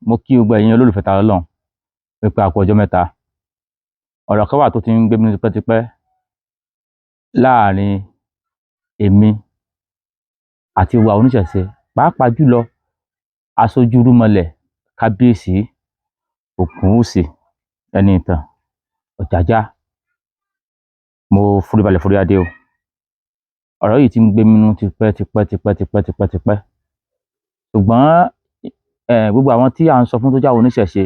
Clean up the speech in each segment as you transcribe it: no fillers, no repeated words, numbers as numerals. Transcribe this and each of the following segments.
Mo kí gbogbo ẹ̀yin olólùfẹ́ Ta Lọ́lọ́run wípé a kú ọjọ́ mẹ́ta. Ọ̀rọ̀ kan wà tó ti ń gbé mi tipẹ́tipẹ́ láàrin èmi àti gbogbo àwọn oníṣẹ̀ṣe, pàápàá jùlọ aṣojú irúnmọlẹ̀ Kábíyèsí Ògúnwùsì Ẹniìtàn Ọ̀jájá. Mo foríbalẹ̀ forí adé o. Ọ̀rọ̀ yìí ti ń gbé mi nínú tipẹ́ tipẹ́ tipẹ́ tipẹ́ tipẹ́ tipẹ́. Ṣùgbọ́n gbogbo àwọn tí à ń sọ fún tó jẹ́ àwọn oníṣẹ̀ṣe,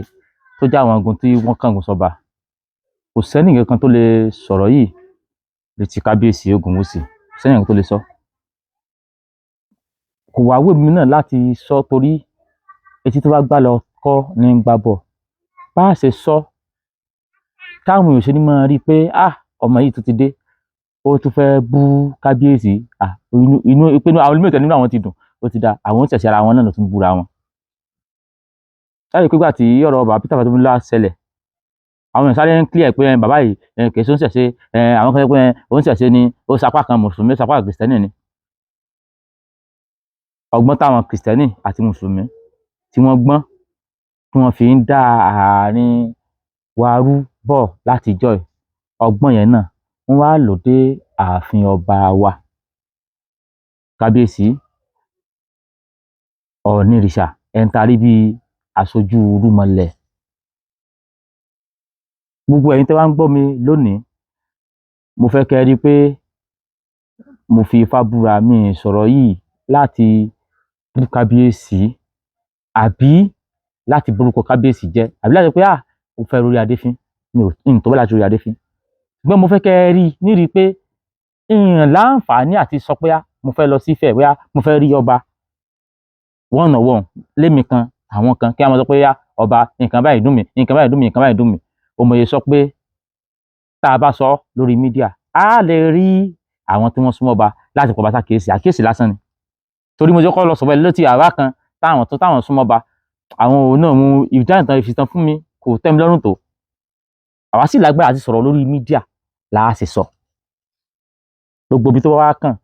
tó jẹ́ àwọn igun tí wọ́n kángun sọ́ba, kò sẹ́nì kankan tó lè sọ̀rọ̀ yìí létí Kábíyèsí Ògúnwùsì. Kò sẹ́nì kankan tó lè sọ. Kò wá wù mí náà láti sọ torí etí tó bá gbá lọ kọ́ ní ń gbá bọ̀. Bá a ṣe sọ, táwọn èèyàn ò ṣe ní máa rí i pé ah, ọmọ yìí tún ti dé, ó tún fẹ́ bú Kábíyèsí. Ah, inú inú pé àwọn ẹlòmíì tẹ̀ nínú àwọn ti dùn, ó ti da àwọn oníṣẹ̀ṣe ara wọn náà ló tún búra wọn. Láti pé ìgbà tí ọ̀rọ̀ bàbá Peter Fatomilola ṣẹlẹ̀, àwọn èèyàn sáré ń clear pé bàbá yìí kì í ṣe oníṣẹ̀ṣe, àwọn kan sọ pé oníṣẹ̀ṣe ni, ó sapá kan Mùsùlùmí, ó sapá kan Kìrìsìtẹ́nì ni. Ọgbọ́n táwọn Kìrìsìtẹ́nì àti Mùsùlùmí tí wọ́n gbọ́n, tí wọ́n fi ń dá àárín wa rú bọ̀ látijọ́ yìí, ọgbọ́n yẹn náà wọ́n wá lò dé ààfin ọba wa. Kábíyèsí Ọ̀ọ̀nìrìṣà, ẹni tá a rí bíi aṣojú irúnmọlẹ̀. Gbogbo ẹ̀yin tẹ́ wá ń gbọ́ mi lónìí, mo fẹ́ kẹ́ ẹ rí i pé mo fi ifá búra, mi ì sọ̀rọ̀ yìí láti bú Kábíyèsí àbí láti borúkọ Kábíyèsí jẹ́ àbí láti pé ah, mo fẹ́ rórí adé fín. Mi ò tó bẹ́ẹ̀ láti rórí adé fín. Ṣùgbọ́n mo fẹ́ kẹ́ ẹ rí i nírí pé ìyàn láǹfààní àti sọ pé ah, mo fẹ́ lọ sí Ifẹ̀, bóyá mo fẹ́ rí ọba one on one lémi kan, àwọn kan kí a máa sọ pé ah, ọba, nǹkan báyìí dùn mí, nǹkan báyìí dùn mí, nǹkan báyìí dùn mí. Òmòye sọ pé tá a bá sọ lórí media, á lè rí àwọn tí wọ́n súnmọ́ ọba láti pọ̀ bá ṣàkíyèsí. Àkíyèsí lásán ni, torí mo jẹ́ kọ́ lọ sọ̀rọ̀ létí àwa kan táwọn tó táwọn súnmọ́ ọba, àwọn òun náà mú ìdáhùn tán ìfìtàn fún mi, kò tẹ́ mi lọ́rùn tó. Àwa sì lágbára àti sọ̀rọ̀ lórí media là á sì sọ gbogbo ibi tó bá wá kàn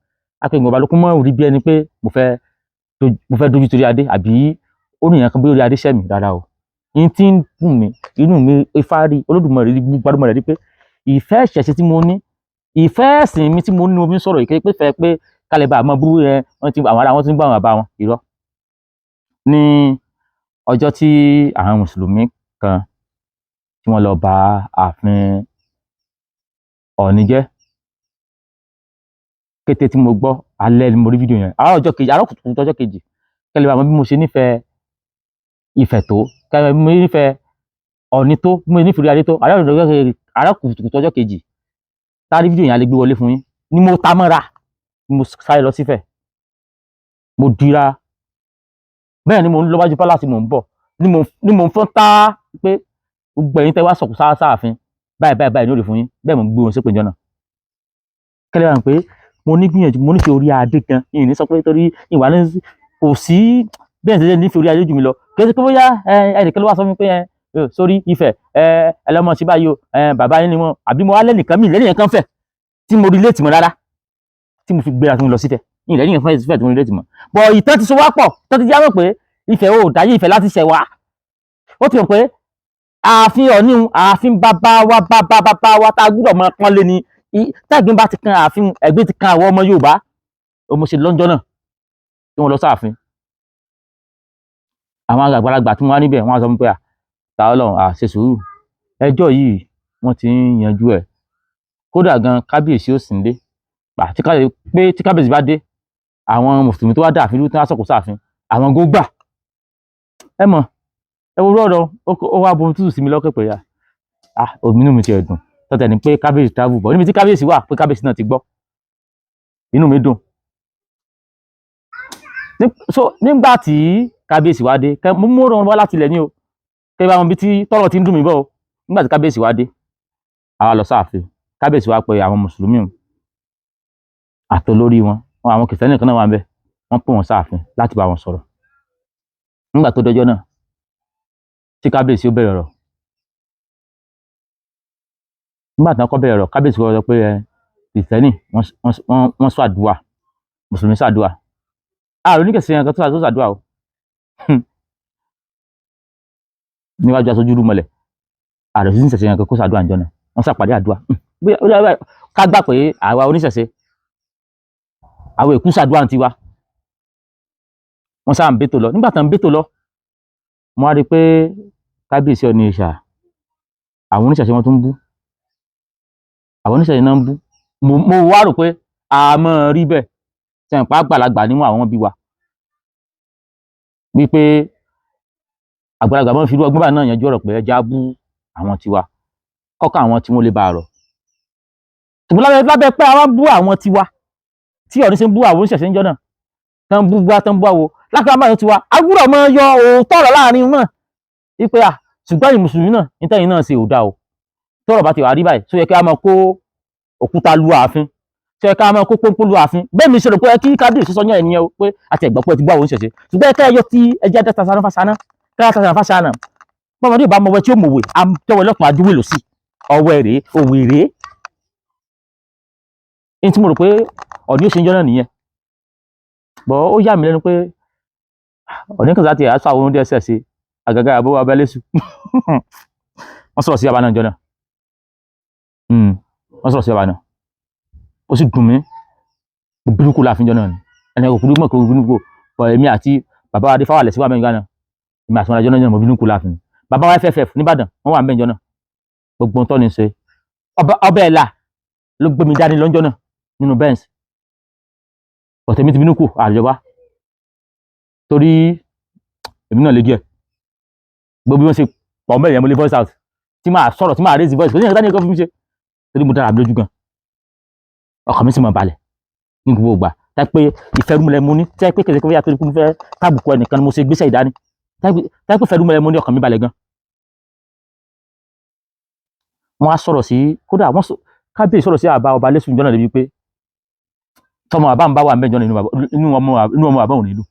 á pé ìgbọ̀nba ló kún mọ́ rí bí ẹni pé mo fẹ́ dojú torí adé àbí ó nìyẹn kan bí orí adé sẹ́mi rárá o. Yín tí ń dùn mí inú mi, ifá rí, Olódùmarè rí, gbádùn rí pé ìfẹ́ ìṣẹ̀ṣe tí mo ní, ìfẹ́ ẹ̀sìn mi tí mo ní, mo fi ń sọ̀rọ̀ ìkéde pé fẹ́ pé kálẹ̀ bá àmọ́ bú ẹ wọ́n ti àwọn ará wọn ti ń bá àwọn bàbá wọn irọ́. Ní ọjọ́ tí àwọn Mùsùlùmí kan tí wọ́n lọ bà ààfin Ọ̀ọ̀ni jẹ́, kété tí mo gbọ́, alẹ́ ni mo rí fídíò yẹn, àárọ̀ ọjọ́ kejì, àárọ̀ kùtùkùtù ọjọ́ kejì, kẹ́lẹ́ bá mọ bí mo ṣe nífẹ̀ẹ́ Ifẹ̀ tó, kẹ́lẹ́ bí mo ṣe nífẹ̀ẹ́ Ọ̀ọ̀ni tó, bí mo ṣe nífẹ̀ẹ́ orí adé tó, àárọ̀ kùtùkùtù ọjọ́ kejì tá a rí fídíò yẹn, a lè gbé wọlé fún yín ni mo ta mọ́ra, ni mo sáré lọ sífẹ̀, mo dira bẹ́ẹ̀ ni mo ń lọ wájú pálásì, mò ń bọ̀ ni mo ń fọ́n tá pé gbogbo ẹ̀yin tẹ́ wá sọ̀kù sáàfin báyìí báyìí báyìí ní òrì fún yín. Bẹ́ẹ̀ mo ń gbé wọn ṣépè jọ náà, kẹ́lẹ́ bá ń pé mo ní gbìyànjú, mo nífẹ̀ẹ́ orí adé gan. Ìyìn ní sọ pé torí ìwà ní kò sí bẹ́ẹ̀ ṣe nífẹ̀ẹ́ orí adé jù mí lọ. Kì í ṣe pé bóyá ẹnìkan ló wá sọ fún mi pé ẹ sórí Ifẹ̀ ẹ ẹlẹ́mọ̀ sí báyìí o, bàbá yín ni wọn, àbí mo wá lẹ́nìkan mi lẹ́nìkan kan fẹ̀ tí mo relate mọ́ rárá tí mo fi gbéra tí mo lọ sífẹ̀. Ìyìn lẹ́nìkan fẹ́ tí mo relate mọ́ bọ̀. Ìtàn ti so wá pọ̀ tó ti jáwọ́ pé Ifẹ̀ ò dáyé, Ifẹ̀ láti ṣẹ̀ wá. Ó ti hàn pé ààfin Ọ̀ọ̀ni, ààfin bàbá wa, bàbá bàbá wa tá a gbúdọ̀ mọ pọ́n lé ni. Tẹ́gbìn bá ti kan ààfin, ẹ̀gbin ti kan àwọn ọmọ Yorùbá. Ó mo ṣe lọ́njọ́ náà tí wọ́n lọ sáàfin, àwọn àgbàlagbà tí wọ́n wá níbẹ̀, wọ́n á sọ fún mi pé à Ta Ọlọ́run à ṣe sùúrù, ẹjọ́ yìí wọ́n ti ń yanjú ẹ̀, kódà gan Kábíyèsí ò sí nílé pé tí Kábíyèsí bá dé, àwọn Mùsùlùmí tó wá dààfin rú tí wọ́n á sọ̀kò sáàfin, àwọn gó gbà. Ẹ mọ̀, ẹ wo ọ̀rọ̀ ó wá bomi tútù sí mi lọ́kàn pé ah, inú mi ti ẹ̀ dùn tọ́tẹ̀ ní pé Kábíyèsí travel bọ̀ níbi tí Kábíyèsí wà, pé Kábíyèsí náà ti gbọ́, inú mi dùn. So nígbà tí Kábíyèsí wá dé, mo mú ọ̀rọ̀ wá láti ilẹ̀ ní o, kẹ́ bá wọn bí tí tọ́rọ̀ ti ń dùn mí bọ̀ o. Nígbà tí Kábíyèsí wá dé, àwa lọ sáàfin. Kábíyèsí wá pe àwọn Mùsùlùmí àtolórí wọn, àwọn Kìrìsìtẹ́nì kan náà wà ń bẹ̀, wọ́n pè wọ́n sáàfin láti bá wọn sọ̀rọ̀. Nígbà tó dọjọ́ náà tí Kábíyèsí ó bẹ̀rẹ̀ ọ̀rọ̀, nígbà tí wọ́n kọ́ bẹ̀rẹ̀ ọ̀rọ̀, Kábíyèsí kọ́ sọ pé ẹ Kìrìsìtẹ́nì wọ́n ṣàdúà, Mùsùlùmí ṣàdúà, ààrùn oníkẹsì yẹn kan tó ṣàdúà o. Níwájú aṣojú rúmọlẹ̀ ààrẹ sí oníṣẹ̀ṣe yẹn kó ṣàdúrà níjọ́ náà, wọ́n ṣàpàdé àdúrà. Bóyá ká gbà pé àwa oníṣẹ̀ṣe àwọn èkú ṣàdúrà ń tiwa. Wọ́n sáà ń bẹ́tò lọ. Nígbà tán ń bẹ́tò lọ, mo wá rí i pé kábíyèsí Ọọ̀ni Ìṣà, àwọn oníṣẹ̀ṣe wọn tún ń bú, àwọn oníṣẹ̀ṣe náà ń bú. Mo wá rò pé a máa rí bẹ́ẹ̀ sẹ́yìn pa àgbàlagbà níwọ̀n àwọn bí wa, wípé àgbàlagbà máa ń fi irú ọgbọ́n báyìí náà yanjú ọ̀rọ̀ pé ẹja bú àwọn tiwa kọ́kọ́ àwọn tí wọ́n lè bá a rọ̀. Ṣùgbọ́n lábẹ́ pé àwọn bú àwọn tiwa tí Ọọ̀ni ṣe ń bú àwọn oníṣẹ̀ṣe ń jọ náà tán bú wá tán bú àwo lákàtà máa tiwa agbúrò máa yọ òótọ́ ọ̀rọ̀ láàrin náà wípé à ṣùgbọ́n ẹ̀yin mùsùlùmí náà nítẹ̀yìn náà ṣe ò dáa o. Tọ́rọ̀ bá ti wà rí báyìí, tó yẹ kí a máa kó òkúta lu ààfin, tó yẹ ká máa kó pọ́npọ́n lu ààfin? Bẹ́ẹ̀ mi ṣe rò pé kí kábíyèsí sọ yẹn ẹ̀nìyẹn o, pé àti ẹ̀gbọ́n pé ẹ ti gbọ́ àwọn oníṣẹ̀ṣe, ṣùgbọ́n ẹ ká ẹyọ tí ẹjẹ́ dẹ́ta saná fásaná ká saná fásaná. Bọ́mọdé bá mọwẹ́ tí ó mọ̀wé àtọwẹ́ lọ́kùnrin adúwé lò sí ọwọ́ rèé òwe rèé. Ní tí mo rò pé Ọọ̀ni ó ṣe ń jọ́ náà nìyẹn, bọ́ ó yà mí lẹ́nu pé Ọọ̀ni kan láti aṣọ àwọn oúnjẹ ẹsẹ̀ ṣe àgàgà àbó abẹ́lẹ́sù. Wọ́n sọ̀rọ̀ sí bàbá náà jọ náà, wọ́n sọ̀rọ̀ sí bàbá náà, ó sì dùn mí. Mo bínú kú láàfin jọ náà ni. Ẹni kò kúrú mọ̀ kó bínú kú bọ̀. Èmi àti bàbá wa Adéfáwà lẹ̀ sí wà mẹ́rin náà, èmi àti wọn àjọ náà, mo bínú kú láàfin. Bàbá wa FFF nìbàdàn, wọ́n wà mẹ́rin jọ náà. Gbogbo ohun tó ní ṣe ọbẹ̀ ẹ̀là ló gbé mi dání lọ́jọ́ náà nínú Benz. Ọ̀tẹ̀ mi ti bínú kù àjọba torí èmi náà lè díẹ̀. Gbogbo bí wọ́n ṣe pọ̀ mẹ́rin yẹn, mo lè voice out tí máa sọ̀rọ̀, tí máa raise voice. Kò sí nǹkan tí fi mi ṣe torí mo dára mi lójú gan, ọkàn mi sì máa balẹ̀ ní gbogbo ìgbà. Tẹ́ pé ìfẹ́ rúmọlẹ̀ mo ní, tẹ́ pé kẹsẹ̀ kẹfẹ́ yàtọ̀ pé mo fẹ́ tábùkù ẹnìkan ni mo ṣe gbéṣẹ́ ìdání, tẹ́ pé ìfẹ́ rúmọlẹ̀ mo ní, ọkàn mi balẹ̀ gan. Wọ́n á sọ̀rọ̀ sí, kódà wọ́n kábíyèsí sọ̀rọ̀ sí àbá ọba lẹ́sùn jọ́nà débi pé tọmọ àbá ń bá wà mẹ́jọ inú ọmọ àbá òun nílùú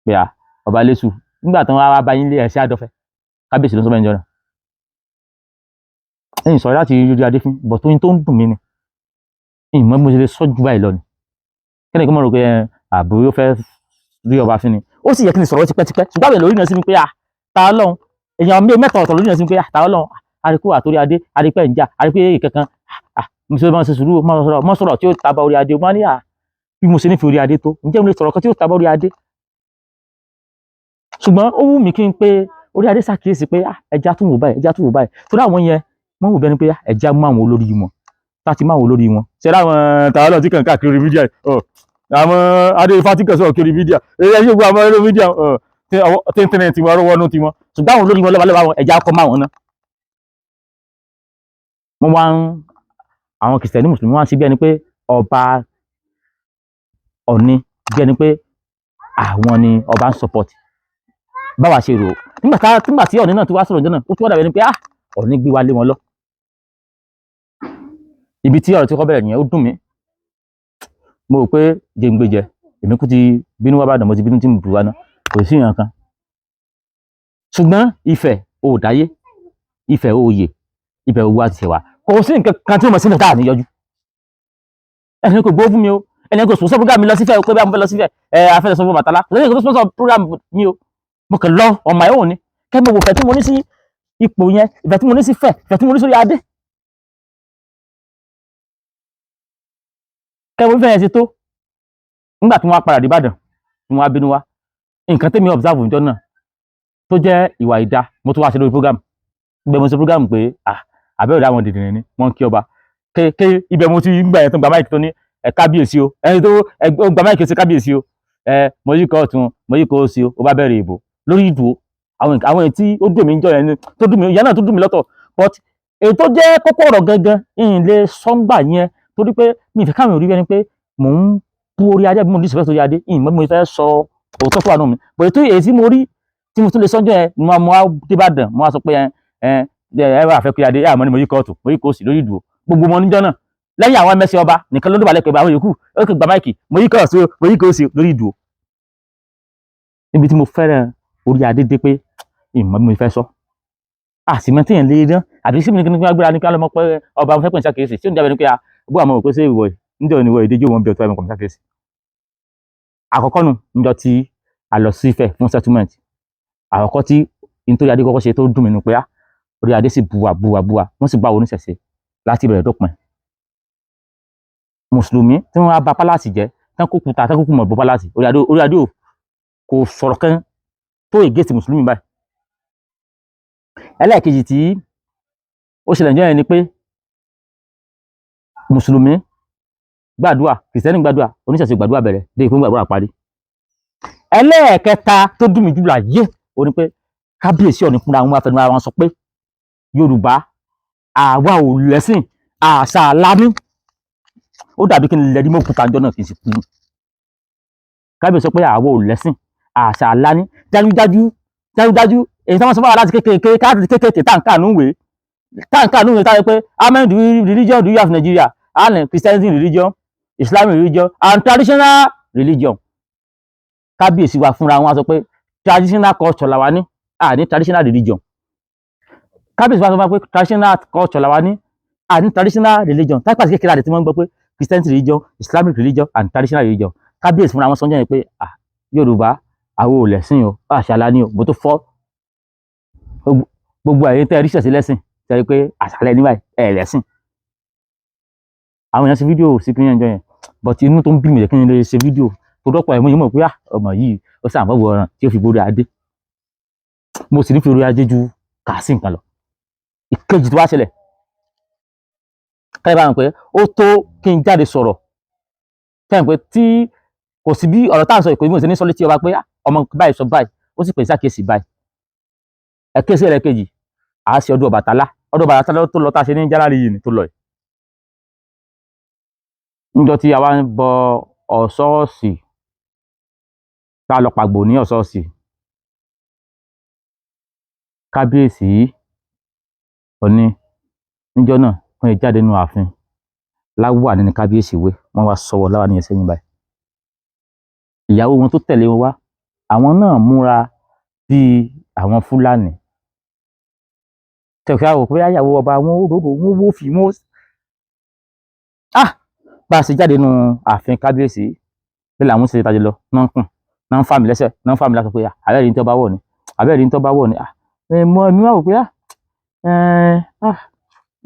pé à ọba lẹ́sùn nígbà tí wọ́n á bá yín lé ẹ̀ṣẹ́ àdọ́fẹ́. Kábíyèsí ló ń sọ mẹ́jọ náà. Ẹ̀yìn sọ̀rọ̀ láti rí adé fún bọ̀ tó ń dùn mí ni ìmọ̀ bí mo ṣe lè sọ jù báyìí lọ ni. Kí ni kí n mọ̀ rò pé àbò yóò fẹ́ rí ọba fún ni? Ó sì yẹ kí n sọ̀rọ̀ tipẹ́tipẹ́, ṣùgbọ́n àbẹ̀ lórí náà sí mi pé à ta Ọlọ́run èèyàn mi mẹ́ta ọ̀tọ̀ lórí náà sí mi pé à ta Ọlọ́run àríkú àtòrí adé àrípẹ́ ń jà àrípẹ́ èyí kankan. Mo ṣe máa ṣe sùúrù, mọ́ sọ̀rọ̀ tí ó taba orí adé. Mo ní à bí mo ṣe nífẹ̀ẹ́ orí adé tó, ǹjẹ́ mo lè sọ̀rọ̀ kan tí ó taba orí adé? Ṣùgbọ́n ó wù mí kí n pé orí adé ṣàkíyèsí pé ẹja tún wò báyìí, ẹja tún wò báyìí, torí àwọn yẹn wọ́n wò bẹ́ni pé ẹja mú àwọn olórí wọn láti mú àwọn olórí wọn. Ṣe láwọn tàwọn náà tí kàn káàkiri orí mídíà, àwọn adé ifá tí kàn sọ̀rọ̀ kiri mídíà, èyí ẹ̀yìn gbogbo àwọn olórí mídíà tíntìnrín tiwọn rọwọ́nú tiwọn, ṣùgbọ́n àwọn olórí wọn lọ́balọ́ba wọn ẹja kọ́ máwọn náà. Wọ́n wá ń àwọn kìrìsìtẹ́nì mùsùlùmí wá ń ṣe bí ẹni pé ọba Ọọ̀ni, bí ẹni pé àwọn ni ọba ń support báwa ṣe rò ó. Nígbà tí Ọọ̀ni náà ti wá sọ̀rọ̀ náà, ó tún wá dàbí ẹni pé ah Ọọ̀ni gbé wa lé wọn lọ. Ibi tí ọ̀rọ̀ tí kọ́ bẹ̀rẹ̀ nìyẹn. Ó dùn mí. Mo rò pé jẹ́ngbẹ́jẹ èmi kú ti bínú wá bàdàn, mo ti bínú tí mo bù wá ná, kò sí ìyàn kan. Ṣùgbọ́n Ifẹ̀ ò dáyé, Ifẹ̀ ò yè, Ifẹ̀ ò wá ti ṣẹ̀ wá, kò sí nǹkan kan tí mo mọ̀ sínú táà ní yọjú. Ẹni kò gbó fún mi o, ẹni kò sponsor program mi lọ sífẹ̀ pé bí a mo fẹ́ lọ sífẹ̀ ẹ afẹ́ lọ sọ fún Bàtálá, ẹni kò sponsor program mi o. Mo kàn lọ on my own ni. Kẹ́ mo wò fẹ́ tí mo ní sí ipò yẹn, ìfẹ́ tí mo ní sí fẹ́, ìfẹ́ tí mo ní sórí adé, kẹ́ mo fẹ́ yẹn ṣe tó. Nígbà tí wọ́n á padà dé Ìbàdàn tí wọ́n á bínú wá, nǹkan tẹ́mi observe níjọ́ náà tó jẹ́ ìwà ìdá, mo tún wá ṣe lórí program. Ibẹ̀ mo ṣe program pé ah àbẹ́rẹ́ àwọn dìdìrín ni wọ́n ń kí ọba ké. Ibẹ̀ mo ti gbà yẹn tó gba máìkì tó ní ẹ kábíyèsí o, ẹni tó gba máìkì sí kábíyèsí o, ẹ mo yí kọ́ ọ̀tún, mo yí kọ́ òsì o, ó bá bẹ̀rẹ̀ ìbò lórí ìdúró. Àwọn èyí tí ó dùn mí níjọ́ yẹn tó dùn mí ìyá náà tó dùn mí lọ́tọ̀, but èyí tó jẹ́ kókó ọ̀rọ̀ gangan ìyìn lè sọ́ngbà yẹn torí pé mi ìfẹ́ káwọn rí ẹni pé mò ń bú orí adé àbí mò ń disrespect orí adé. Ìyìn mo fẹ́ sọ òótọ́ tó wà nù mí, but èyí tí mo rí tí mo tún lè sọ́njọ́ yẹn ni mo wá dé Ìbàdàn, mo wá sọ pé ẹ ẹ wà fẹ́ pé adé ẹ àmọ́ ni mo yí kóòtù, mo yí kóòsì lórí ìdúró. Gbogbo wọn níjọ́ náà lẹ́yìn àwọn ẹmẹ́sẹ̀ ọba nìkan ló dùbàlẹ̀ pẹ̀lú àwọn yòókù, ó kò gba máìkì, mo yí kóòtù, mo yí kóòsì lórí ìdúró. Níbi tí mo fẹ́ràn orí adé dé pé ìmọ̀ bí mo fẹ́ sọ àsìmọ́ tí yẹn lè rán àbí sí mi ní kí wọ́n gbéra ní kí wọ́n lọ́mọ pé ọba mo fẹ́ pè ní sàkíyèsí tí ó ń jábẹ́ ní pé bó àmọ́ òpé ṣé ìwọ níjọ́ ni ìwọ ìdíjú wọn bí ọ̀tọ̀ ẹ̀mọ̀ kọ̀ sàkíyèsí. Àkọ́kọ́ nù níjọ́ tí a lọ sí Ifẹ̀ fún settlement àkọ́kọ́ tí Nítorí adé kọ́kọ́ ṣe tó dùn mí nù pé á orí adé sì buwa buwa buwa, wọ́n sì bá oníṣẹ̀ṣe láti ìbẹ̀rẹ̀ dópin. Mùsùlùmí tí wọ́n á ba pálásì jẹ́ tán kó kúta tán kó kú mọ̀ bọ́ pálásì, orí adé ò kò sọ̀rọ̀ kan tó against mùsùlùmí báyìí. Ẹlẹ́ẹ̀kejì tí ó ṣẹlẹ̀ níjọ́ yẹn ni pé mùsùlùmí gbàdúà, kìrìsìtẹ́nì gbàdúà, oníṣẹ̀ṣe gbàdúà bẹ̀rẹ̀ dé ìpín gbàdúrà parí. Ẹlẹ́ẹ̀kẹta tó dùn mí jù láyé ó ní pé kábíyèsí Ọọ̀ni fúnra wọn afẹnu ara wọn sọ pé Yorùbá àwa ò lẹ́sìn, àṣà la ní. Ó dàbí kí n lẹ́rí mọ́kúta ńjọ́ náà kí n sì kú. Kábíyèsí sọ pé àwa ò lẹ́sìn, àṣà la ní. Dájúdájú dájúdájú, èyí tí wọ́n sọ fún wa láti kékeré, káàdì kékeré, táǹkà núwèé táwọn pé how many religion do you have in Nigeria? And Christianity religion, Islamic religion and traditional religion. Kábíyèsí wa fúnra wọn sọ pé traditional culture la wa ní, à ní traditional religion. Kábíyèsí wa sọ fún wa pé traditional culture la wa ní, à ní traditional religion. Táìpà sí kékeré àti tí wọ́n ń gbọ́ pé Christianity religion, Islamic religion and traditional religion. Kábíyèsí fúnra wọn sọ jẹ́ pé ah, Yorùbá àwọn ò lẹ́sìn o, àṣà la ní o. Bó tó fọ́ gbogbo ẹ̀yin tẹ́ ẹ ríṣẹ̀ sí lẹ́sìn, tẹ́ ẹ rí pé àṣà lẹ́ ní báyìí, ẹ̀ lẹ́sìn. Àwọn èèyàn ṣe fídíò sí kí ní ẹjọ́ yẹn, but inú tó ń bí mi rẹ̀ kí n lè ṣe fídíò tó dọ́pọ̀ ẹ̀mú yìí mọ̀ pé ah, ọmọ yìí ó sàǹfọ̀wọ̀ ọ̀ràn tí ó fi borí adé. Mo sì ní fi orí adé ju kà sí nǹkan lọ. Ìkejì tó wá ṣẹlẹ̀ káyọ̀ bá wọn pé ó tó kí n jáde sọ̀rọ̀ kẹ́hìn pé tí kò sí bí ọ̀rọ̀ tá à ń sọ ìkòyí mo sì ní sọ létí ọba pé ah, ọmọ báyìí sọ báyìí, ó sì pè sí àkíyèsí báyìí. Ẹ̀kẹ́sì ẹlẹ́kejì, à á ṣe ọdún Ọbàtálá. Ọdún Ọbàtálá tó lọ tá a ṣe ní January yìí ni tó lọ yìí, níjọ́ tí a wá ń bọ ọ̀ṣọ́ọ̀ṣì, tá a lọ pàgbò ní ọ̀ṣọ́ọ̀ṣì, kábíyèsí Ọ̀ní níjọ́ náà wọ́n yẹ jáde nínú ààfin, láwàní ní kábíyèsí wé, wọ́n wá sọ̀wọ́ láwàní yẹn sẹ́yìn báyìí. Ìyàwó wọn tó tẹ̀lé wọn wá, àwọn náà múra bíi àwọn Fúlàní tẹ̀síwá wò pé ìyàwó ọba wọn ó rògbò wọn wó fi wọn. Ah, bá a ṣe jáde nínú ààfin kábíyèsí bí làwọn ṣe tajú lọ náà ń kùn náà, ń fà mí lẹ́sẹ̀ náà, ń fà mí lásọ pé àbẹ́rẹ́ ní tó bá wọ̀ ni, àbẹ́rẹ́ ní tó bá wọ̀ ni. Ah, ẹ mọ èmi wá wò pé ah, ẹ ah,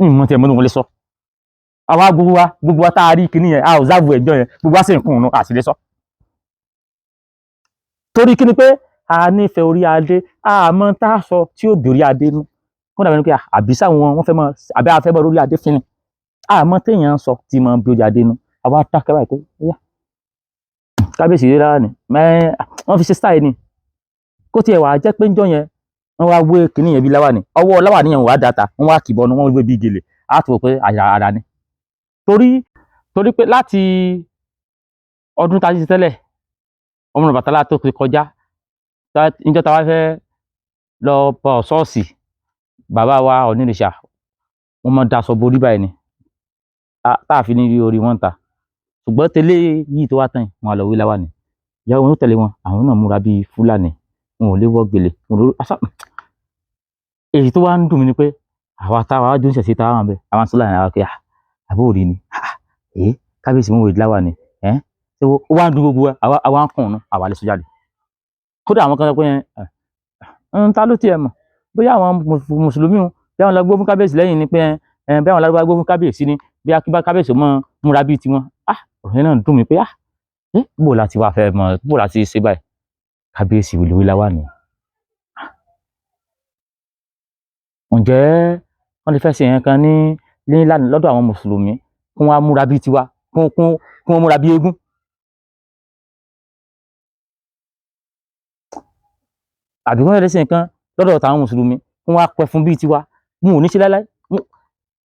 ìmọ̀ tí ẹ̀ mọ́ ní wọlé sọ. Àwa gbogbo wa tá a rí kinní yẹn, a ò záàbù ẹjọ́ yẹn, gbogbo wa sì ń kùn ún àṣìlẹ̀ sọ. Torí kíni pé a nífẹ̀ẹ́ orí adé, a mọ̀ tá a sọ tí ó bí orí adé nú kó dàbí ẹni pé àbí sáwọn wọn fẹ́ mọ àbí a fẹ́ mọ orí adé fín ni. A mọ̀ téèyàn ń sọ tí mọ̀ bí orí adé nú. Àwa dákẹ́ báyìí pé ó yá, kábíyèsí rí rárá ni mẹ́ wọ́n fi ṣe style ni. Kó tiẹ̀ wà jẹ́ pé ńjọ́ yẹn wọ́n wá wé kinní yẹn bí láwàní, ọwọ́ láwàní yẹn wà á dáta, wọ́n wá kìbọnú, wọ́n wé bí gèlè, á tó pé àyà ara ni. Torí pé láti ọdún tá a ti ṣe tẹ́lẹ̀, ọmọ Ọbàtálá tó ti kọjá, níjọ́ tá a wá fẹ́ lọ bọ ṣọ́ọ̀ṣì, bàbá wa Ọ̀nìrìṣà wọ́n máa ń daṣọ borí báyìí ni tá a fi ní rí orí wọn ta. Ṣùgbọ́n tẹ́lẹ̀ yìí tó wá tán yìí, wọn á lọ wí láwàní. Ìyàwó wọn tó tẹ̀lé wọn, àwọn náà múra bíi Fúlàní, wọn ò lè wọ́ gèlè, wọn ò lè asá. Èyí tó wá ń dùn mí ni pé àwa táwa wá jó ń ṣẹ̀ṣẹ̀ táwa wà ń bẹ̀, àwọn sọ́là ní àwọn pé àbó òrí ni ẹ̀ kábíyèsí wọn wò láwàní ẹ̀ ṣé ó wá ń dùn gbogbo wa. Àwa ń kùn ún, àwa lè sọ jáde. Kódà àwọn kan sọ pé ẹ ń ta ló tiẹ̀ mọ̀ bóyá àwọn mùsùlùmí o, bí àwọn lọ gbó fún kábíyèsí lẹ́yìn ni pé ẹ bí àwọn lárúbá gbó fún kábíyèsí ni, bí akíbá kábíyèsí mọ́ múra bíi tiwọn. Ah, ọ̀rọ̀ yẹn náà dùn mí pé ah, ẹ bó la ti wá fẹ́ mọ̀, bó la ti ṣe báyìí, kábíyèsí wìlíwìlí láwàní. Ǹjẹ́ wọ́n lè fẹ́ ṣe nǹkan kan ní lọ́dọ̀ àwọn mùsùlùmí kí wọ́n á múra bíi tiwa, kí wọ́n múra bíi eégún? Àbí wọ́n lè ṣe nǹkan lọ́dọ̀ tàwọn mùsùlùmí kí wọ́n á pẹ́ fún bíi tiwa? Wọn ò ní ṣe láéláé.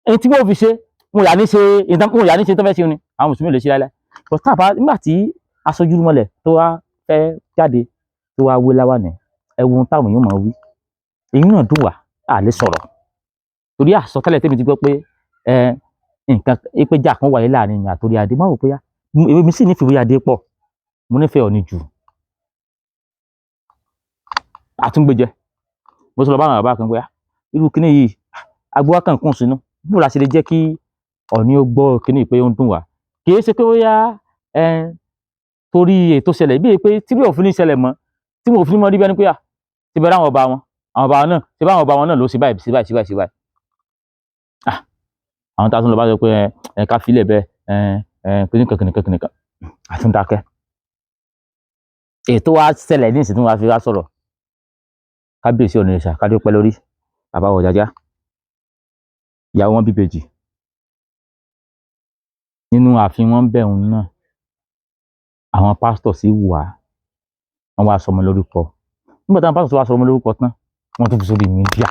Ẹni tí wọ́n fi ṣe wọn ò yà ní ṣe, wọn ò yà ní ṣe tó fẹ́ ṣe ni àwọn mùsùlùmí ò lè ṣe láéláé. But tá a bá nígbà tí aṣojú mọ́lẹ̀ tó wá fẹ́ jáde tó wá wé láwàní, ẹ wo ohun táwọn èèyàn máa wí. Èyí náà dùn wá, a lè sọ̀rọ̀ torí àsọtẹ́lẹ̀ tèmi ti gbọ́ pé ẹ nǹkan pé jà kan wáyé láàrin mi àtòrí adé. Má wò pé èmi sì nífẹ̀ẹ́ orí adé pọ̀, mo nífẹ̀ẹ́ Ọọ̀ni jù àtúngbèjẹ. Mo sọ lọ bá àwọn bàbá kan pé irú kíní yìí agbówá kan kùn sínú, bó la ṣe lè jẹ́ kí Ọọ̀ni ó gbọ́ kíní pé ó ń dùn wá? Kì í ṣe pé bóyá ẹ torí ètò ṣẹlẹ̀ bíi pé tí bí òfin ní ṣẹlẹ̀ mọ́, tí mo fi mọ́ rí bẹ́ẹ̀ ni pé ti bẹ̀rẹ̀ àwọn ọba wọn, Àwọn ọba náà ṣe báwọn ọba wọn náà ló ṣe báyìí, ṣe báyìí, ṣe báyìí, ṣe báyìí. Ah, àwọn tá a tún lọ bá sọ pé ẹ ká filẹ̀ bẹ́ẹ̀, ẹ kìnìkan kìnìkan kìnìkan, àtúndákẹ́. Ètò wa ṣẹlẹ̀ ní ìsìn tí wọ́n fi wá sọ̀rọ̀ kábíyèsí Ọ̀nìrìṣà, kádé pẹ́ lórí, bàbá Ọ̀jájá, ìyàwó wọn bíbejì nínú ààfin wọn bẹ̀ òun náà. Àwọn pásítọ̀ sì wà, wọ́n wá sọmọ lórúkọ. Nígbà táwọn pásítọ̀ wá sọmọ lórúkọ tán, wọ́n tún fi sórí media.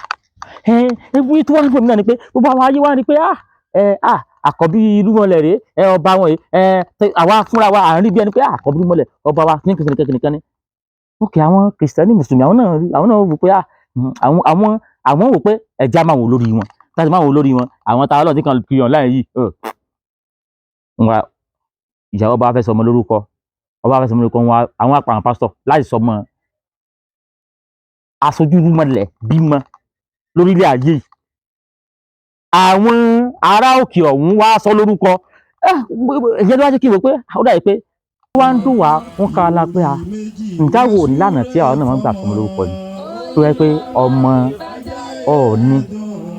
Ẹ ewu tí wọ́n ń pè mí náà ni pé gbogbo àwọn ayé wa ni pé ah ẹ ah àkọ́bí irúnmọlẹ̀ rèé, ẹ ọba wọn yìí, ẹ àwa fúnra wa à ń rí bí ẹni pé àkọ́bí irúnmọlẹ̀ ọba wa ní kìnìkan kìnìkan ni. Ok, àwọn kìrìsìtẹ́nì, mùsùlùmí, àwọn náà wò pé ah àwọn wò pé ẹja máa wò lórí wọn, táti máa wò lórí wọn. Àwọn táwọn ọlọ́ọ̀tí kan kiri online yìí, wọn ìyàwó bá fẹ́ sọmọ lórúkọ, ọba fẹ́ sọmọ lórúkọ wọn, àwọn apàwọn pásítọ̀ láti sọmọ aṣojú irúnmọlẹ̀ bímọ lórílẹ̀ ayé yìí. Àwọn ará òkè ọ̀hún wá sọ lórúkọ. Ìyẹn ló wá jẹ́ kí n wò pé ó dàbí pé wọ́n wá ń dùn wá, wọ́n ká la pé a ǹjẹ́ wo nílànà tí àwọn náà máa ń gbà sọmọ lórúkọ yìí, tó yẹ pé ọmọ Ọọ̀ni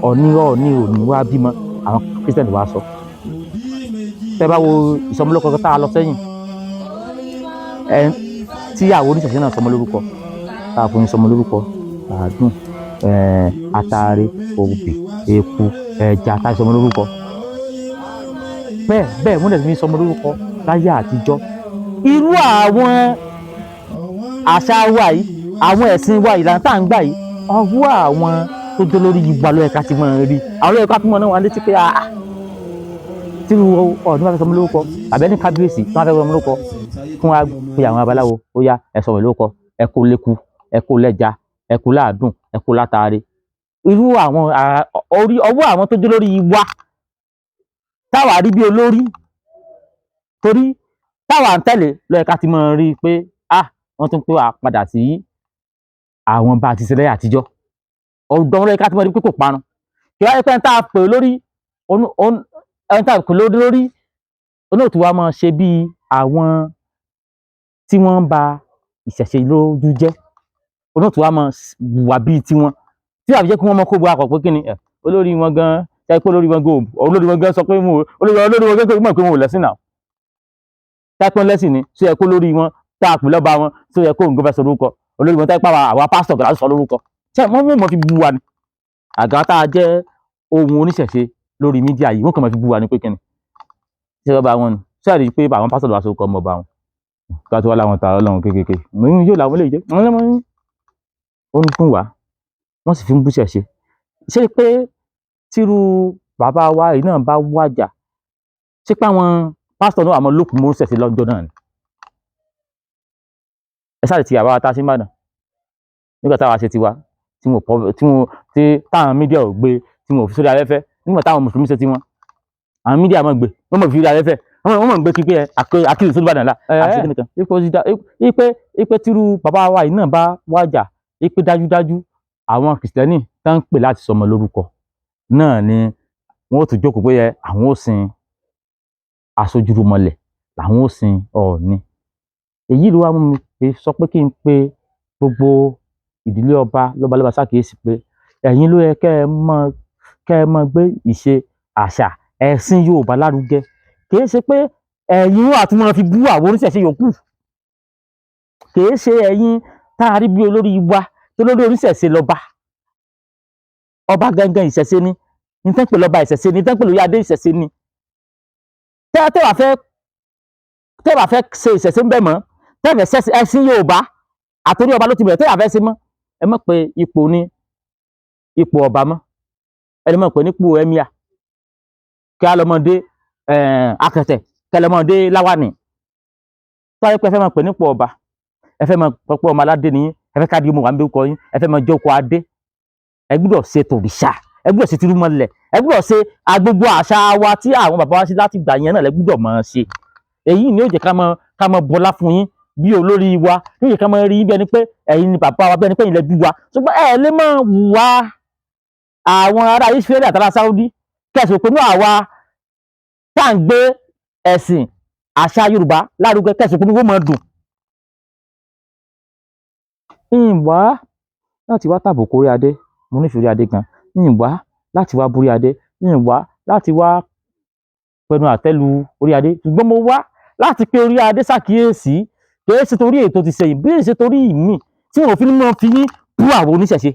Ọ̀ní Ọ̀ní òní wá bímọ, àwọn Christian wá sọ. Tẹ́ bá wo ìsọmọlórúkọ tá a lọ sẹ́yìn ẹ, tí àwọn oníṣẹ̀ṣẹ̀ náà sọmọ lórúkọ, tá a fún yín sọmọ lórúkọ, àádùn, atare, obì, eku, ẹja, tá a sọmọ lórúkọ bẹ́ẹ̀ bẹ́ẹ̀, wọ́n dẹ̀ fi sọmọ lórúkọ láyé àtijọ́. Irú àwọn àṣà wa yìí, àwọn ẹ̀sìn wa, ìlànà tá à ń gbà yìí, ọwọ́ àwọn tó dé lórí ìgbà ló yẹ ká ti máa rí, àwọn ló yẹ ká tún mọ̀ náà wà létí pé ah, tí Ọọ̀ni bá fẹ́ sọmọ lórúkọ tàbí ẹni kábíyèsí tí wọ́n fẹ́ sọmọ lórúkọ, kí wọ́n á pe àwọn babaláwo, ó yá, ẹ sọmọ lórúkọ, ẹ kó léku, ẹ kó lẹ́ja, ẹ kó láàdùn, ẹ kó látàrí. Irú àwọn orí ọwọ́ àwọn tó dé lórí wa táwa rí bí olórí, torí táwa ń tẹ̀lé, ló yẹ ká ti máa rí i pé ah, wọ́n tún pé wà padà sí àwọn bá a ti ṣe lẹ́yìn àtijọ́. Ọ̀dọ́ wọn ló yẹ ká ti máa rí pé kò parun. Kí wáyé pé ẹni tá a pè lórí, ẹni tá a pè lórí onóòtú wa máa ṣe bíi àwọn tí wọ́n ń ba ìṣẹ̀ṣe lójú jẹ́, onóòtú wa máa wà bíi tiwọn, tí wàá fi jẹ́ kí wọ́n mọ kó bu akọ̀ pé kí ni olórí wọn gan ṣe pé olórí wọn gan, olórí wọn gan sọ pé mo olórí wọn gan mọ̀ pé wọn ò lẹ́sìn náà. Táìpọ́n lẹ́sìn ni ṣé yẹ kó lórí wọn tá a pè lọ́ba wọn, ṣé yẹ kó nǹkan fẹ́ sọ lórúkọ olórí wọn, táìpá àwa pásítọ̀ gbọ́dọ̀ sọ lórúkọ, ṣé wọ́n mú mọ́ fi bu wa ni? Àga tá a jẹ́ ohun oníṣẹ̀ṣe lórí media yìí, wọ́n kàn máa fi bu wa ni pé kí ni ṣé ọba wọn ni, ṣé àrí pé àwọn pásítọ̀ lọ́wọ́ sọ ọmọ ọba wọn ká tó wá láwọn ta ọlọ́run kékeré yóò làwọn lè jẹ́ ó ń dùn wá, wọ́n sì fi ń bú ṣẹ̀ṣe. Ṣé pé tírú bàbá wa yìí náà bá wàjà, ṣé pé àwọn pásítọ̀ náà àmọ́ lókun mọ́ ṣẹ̀ṣe lọ́jọ́ náà ni? Ẹ sáré ti àbá wa tá a ṣe ń bàdàn nígbà táwa ṣe tiwa, tí wọn pọ, tí wọn tí táwọn media ò gbé, tí wọn ò fi sórí afẹ́fẹ́. Nígbà táwọn mùsùlùmí ṣe tiwọn, àwọn media máa gbé, wọ́n mọ̀ fi sórí afẹ́fẹ́, wọ́n mọ̀ gbé kí pé akílù sórí Ìbàdàn la àti kíni kan ipò ti da ipe tírú bàbá wa yìí náà bá wàjà, ipe dájúdájú àwọn kìrìsìtẹ́nì tá ń pè láti sọmọ lórúkọ náà ni wọ́n ó tún jókòó pé àwọn ó sin aṣojúrúmọlẹ̀, làwọn ó sin Ọọ̀ni. Èyí ló wá mú mi pé sọ pé kí n pe gbogbo ìdílé ọba lọ́balọ́ba ṣàkíyèsí pé ẹ̀yin ló yẹ kẹ́ ẹ mọ́ gbé ìṣe, àṣà, ẹ̀sìn Yorùbá lárugẹ. Kìí ṣe pé ẹ̀yin wà tún máa fi bú àwọn oníṣẹ̀ṣe yòókù. Kìí ṣe ẹ̀yin tá a rí bí olórí wa, tó lórí oníṣẹ̀ṣe lọ́ba. Ọba gangan ìṣẹ̀ṣe ni, ní tẹ́ ń pè lọ́ba ìṣẹ̀ṣe ni, tẹ́ ń pè lórí adé ìṣẹ̀ṣe ni. Tẹ́ wàá fẹ́ ṣe ìṣẹ̀ṣe ń bẹ̀ mọ́, tẹ́ fẹ́ ṣẹ̀sìn ẹ̀sìn Yorùbá àtòrí ọba ló ti bẹ̀rẹ̀, tẹ́ wàá fẹ́ ṣe mọ́, ẹ mọ̀ pé ipò ní ipò ọba mọ́, ẹ lè mọ̀ pé nípò emir, kí á lọ́mọdé akẹtẹ̀, kí á lọ́mọdé láwàní. Tó wáyé pé ẹ fẹ́ máa pè nípò ọba, ẹ fẹ́ máa pọ̀ ọmọ aládé ni yín, ẹ fẹ́ ká di ọmọ wà ń bí kọ yín, ẹ fẹ́ máa jókòó adé, ẹ gbúdọ̀ ṣe tòrìṣà, ẹ gbúdọ̀ ṣe tìrúmọlẹ̀, ẹ gbúdọ̀ ṣe agbogbo àṣà wa tí àwọn bàbá wa ṣe láti gbà yẹn náà lẹ gbúdọ̀ máa ṣe. Èyí ni yóò jẹ́ ká máa bọlá fún yín bí olórí wa, yóò jẹ́ ká máa rí yín bí ẹni pé ẹ̀yin ni bàbá wa, bí ẹni pé ẹ̀yin lẹ bí wa. Ṣùgbọ́n ẹ lè máa wùwà àwọn ará Israẹli àtàrà Saudi kẹsàn pé ní àwa tá à ń gbé ẹ̀sìn àṣà Yorùbá lárugẹ, kẹsàn pé ní wọ́n máa dùn. Ìwà láti wá tàbùkù orí adé. Mo nífẹ̀ẹ́ orí adé gan. Mi ì wá láti wá borí adé, mi ì wá láti wá pẹnu àtẹ́ lu orí adé, ṣùgbọ́n mo wá láti pe orí adé ṣàkíyèsí. Kìí ṣe torí èyí tó ti ṣẹyìn, bí ṣe torí ìmíì tí wọn ò fi ní mọ́ fi yín bú àwọn oníṣẹ̀ṣe,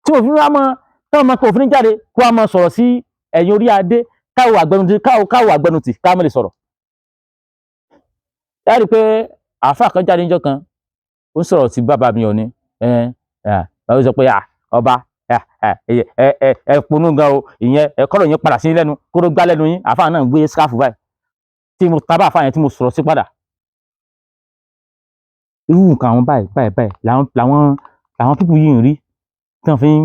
tí wọn ò fi ní wá mọ́ táwọn ọmọ kan ò fi ní jáde kó wá máa sọ̀rọ̀ sí ẹ̀yìn orí adé, káwọ àgbẹnutì, káwọ àgbẹnutì, ká má lè sọ̀rọ̀. Ẹ rí i pé àáfàá kan jáde níjọ́ kan, ó ń sọ̀rọ̀ sí bàbá mi Ọọ̀ni. Ẹ ẹ ó sọ pé ọba ẹ ẹ ẹ ẹ ponú gan o, ìyẹn ẹ kọ́rọ̀ yẹn padà sí lẹ́nu kó ló gbá lẹ́nu yín. Àáfàá náà gbé skáfù báyìí tí mo tábà àáfàá yẹn tí mo sọ̀rọ̀ sí padà. Irú nǹkan àwọn báyìí báyìí báyìí làwọn pípù yìí ń rí tí wọ́n fi ń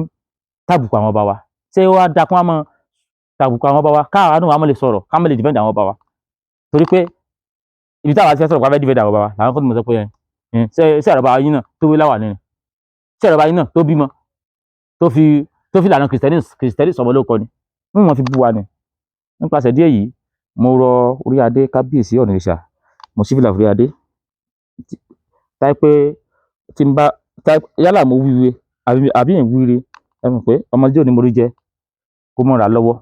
tàbùkù àwọn ọba wa. Ṣé ó wá dáa kí wọ́n máa tàbùkù àwọn ọba wa, káwa náà wàá mọ̀ lè sọ̀rọ̀, ká mọ̀ lè defend àwọn ọba wa? Torí pé ibi táwa ti fẹ́ sọ̀rọ̀ pé a fẹ́ defend àwọn ọba wa, làwọn kan tó mọ̀ sọ pé ẹ ṣé ṣé ọba yín náà tó wé láwà nínú, ṣé ọba yín náà tó bímọ tó fi lànà kìrìsìtẹ́nì sọmọ ló kọ ni wọ́n mọ̀ fi bú wa ni. Nípasẹ̀ díẹ̀ yìí, mo rọ orí adé, kábíyèsí Ọ̀nìrìṣà, mo sí fìlà orí adé táyé pé tí n bá yálà mo wíire àbí ń wíire, ẹ mọ̀ pé ọmọdé ò ní mo rí jẹ kó mọ̀ra lọ́wọ́.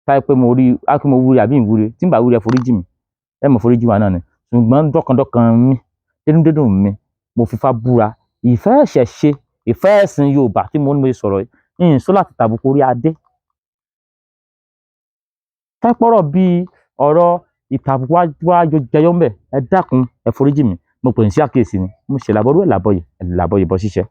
Táyé pé mo rí á kí mo wíire àbí ń wíire, tí n bá wíire, ẹ foríjì mi, ẹ mọ̀ foríjì wa náà ni. Ṣùgbọ́n dọ́kàndọ́kàn mi, dénúdénú mi, mo fifá búra, ìfẹ́ ìṣẹ̀ṣe, ìfẹ́ ẹ̀sìn Yorùbá tí mo ní mo sọ̀rọ̀ yìí ń sọ láti tàbùkù orí adé. Tápọ̀rọ̀ bíi ọ̀rọ̀ ìtàbùkù wá jẹyọ ńbẹ̀, ẹ dákun, ẹ foríjì mi. Mo pè ní sí àkíyèsí ni mo ṣe làbọ̀rú ẹ̀ làbọ̀yè ẹ̀ làbọ̀yè bọ́ ṣíṣe.